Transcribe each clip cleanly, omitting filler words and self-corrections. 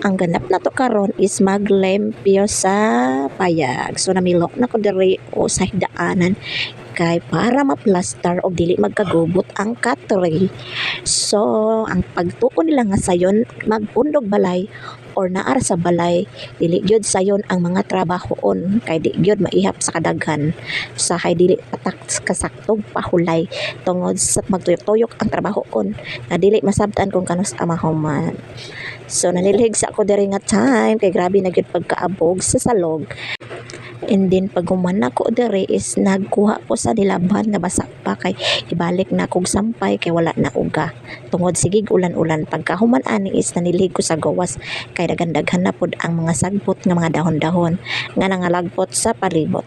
Ang ganap nato karon is maglimpyo sa payag. So namilok na ko diri o sa higdaanan kay para ma-plaster og dili magkagubot ang katre. So ang pagtuo nila nga sayon magpundog balay or naa ra sa balay, dili gyud sayon ang mga trabahoon kay di gyud maihap sa kadaghan. Usahay dili patak kasaktog pahulay tungod sa magtuyok-tuyok ang trabahoon nga dili masabtan kung kanus-a mahuman. So nanilhig sa ako diri nga time kay grabe na gyud pagkaabog sa salog. And then pag human nako diri is nagkuha ko sa nilabhan nga basa pa kay ibalik na kog sampay kay wala na uga. Tungod sige ulan-ulan. Pagkahuman ani is nanilhig ko sa gawas kay daghan-daghan na pod ang mga sagpot nga mga dahon-dahon nga nangalagpot sa palibot.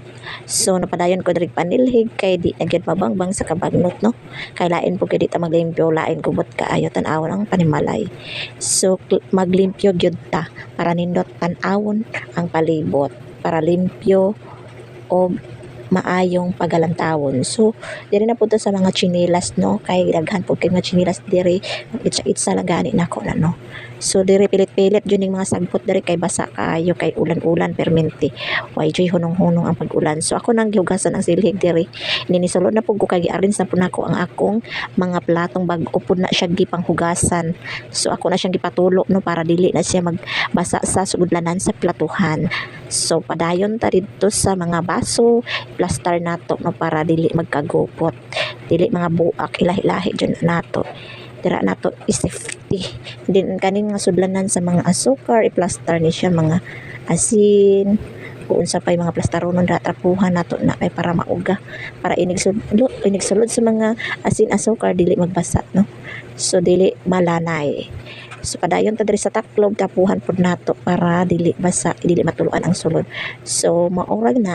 So napadayon ko diri panilhig kay di na gyud mabangbang sa kabagnot, no. Kay lain pud kay di ta maglimpyo, lain gubot kaayo tan-awon ang panimalay. So maglimpyo gyud ta para nindot tan-awon ang palibot, para limpyo og maayong pagalantawon. So diri na pud ta sa mga tsinelas, no, kay daghan pud kay mga tsinelas diri, itsa-itsa lang gani nako na, no. So diri pilit-pilit jud ning mga sagpot diri kay basa kaayo kay ulan-ulan permente. Way joy hunong-hunong ang pag-ulan. So ako nang gihugasan ang silhig diri. Ninisulod na pud ko kay gi-arrange na pud nako ang akong mga platong bag-o pud na siya gipanghugasan. So ako na siyang gipatulo, no, para dili na siya magbasa sa suglanan sa platuhan. So padayon ta didto sa mga baso, plaster nato, no, para dili magkagupot. Dili mga buak, ilahi-lahi jud nato. Dira nato i-safety. Din kaning mga sudlanan sa mga asukar, i-plaster ni siya, mga asin, kung unsa pay mga plastaronon ra, trapuhan nato na kay para mauga, para inig sulod sa mga asin, asukar, dili magbasa, no. So dili malanay. So padayon ta diri sa taklob, tapuhan pud nato para dili basa, dili matuluan ang sulod. So maurag na.